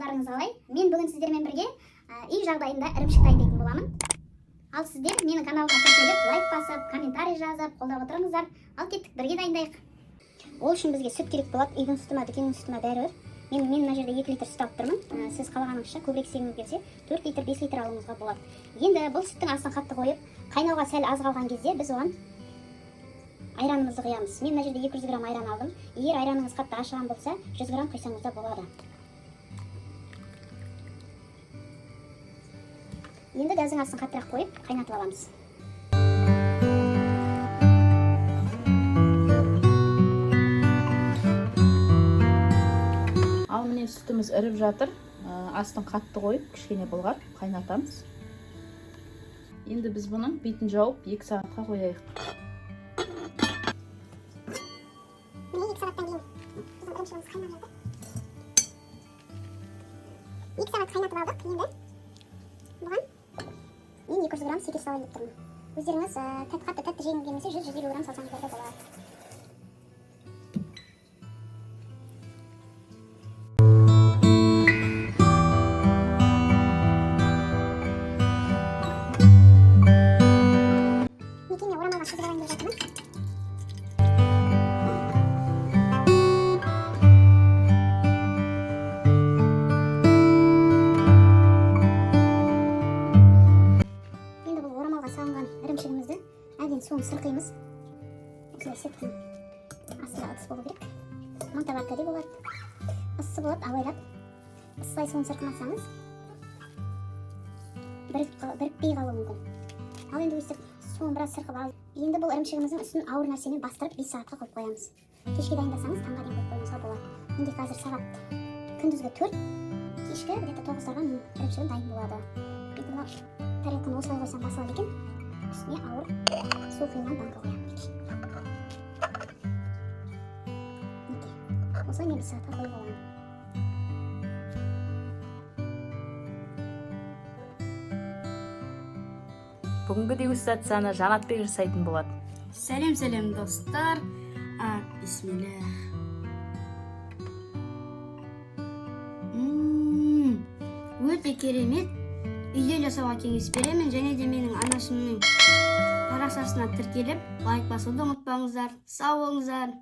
Қалдарыңыз қалай? Мен бүгін сіздермен бірге үй жағдайында ірімшік дайындайтын боламын. Ал сіздер менің каналыма тіркеліп, лайк басып, комментарий жазып, қолдап отырыңыздар. Ал кеттік, бірге дайындайық. Ол үшін бізге сүт керек болады. Үйдің сүті ма, дүкеннің сүті ма, бәрібір. Мен мына жерде 2 литр сүт алып тұрмын. Сіз қалағаныңызша көбірек істегіңіз келсе, 4 литр, 5 литр алуыңызға болады. Енді бұл сүттің астын қатты қойып, қайнауға сәл аз қалған кезде біз оған айранымызды құямыз. Мен мына жерде 200 грамм айран алдым. Егер айраныңыз қатты ашыған болса, 100 грамм құйсаңыз да болады. Енді газдың астын қаттырақ қойып, қайнатып аламыз. Ал міне, сүтіміз іріп жатыр. Астын қатты қойып, кішкене былғап қайнатамыз. Енді біз бұның бетін жауып, 2 сағатқа қояйық. Міне, 2 сағаттан кейін біздің ірімшігіміз қайнап жатыр. 2 сағат қайнатып алдық. Енді бұған мен 200 грамм секер салайын деп тұрмын. Өздеріңіз қатты тәтті жегіңіз келмесе, 100-150 грамм салсаңыздар да болады. Мінекей, мен орамалға сүзіп алайын деп жатырмын. Енді бұл орамалға салынған ірімшігімізді әбден суын сырқимыз. Осындай сетканың астында ыдыс болу керек, мантоварка де болады. Ыссы болады, абайлап. Ысылай суын сырқымасаңыз, бірікпей қалуы мүмкін. Ал енді өстіп суын біраз сырқып ал. Енді бұл ірімшігіміздің үстін ауыр нәрсемен бастырып, 5 сағатқа қойып қоямыз. Кешке дайындасаңыз, таңға дейін қойып қоюыңызға болады. Менде қазір сағат күндізгі 4, кешкі где-то 9-дарға менің ірімшігім дайын болады. Енді мынау тарелканы осылай қойсам, басылады екен. Үстіне ауыр су құйылған банка қоямын. Мінекей, осылай мен 5 сағатқа қойып аламын. Бүгінгі дегустацияны Жанатбек жасайтын болады. Сәлем, сәлем, достар! Бисмилля. Өте керемет. Үйде жасауға кеңес беремін және де менің анашымның парақшасына тіркеліп, лайк басуды ұмытпаңыздар. Сау болыңыздар!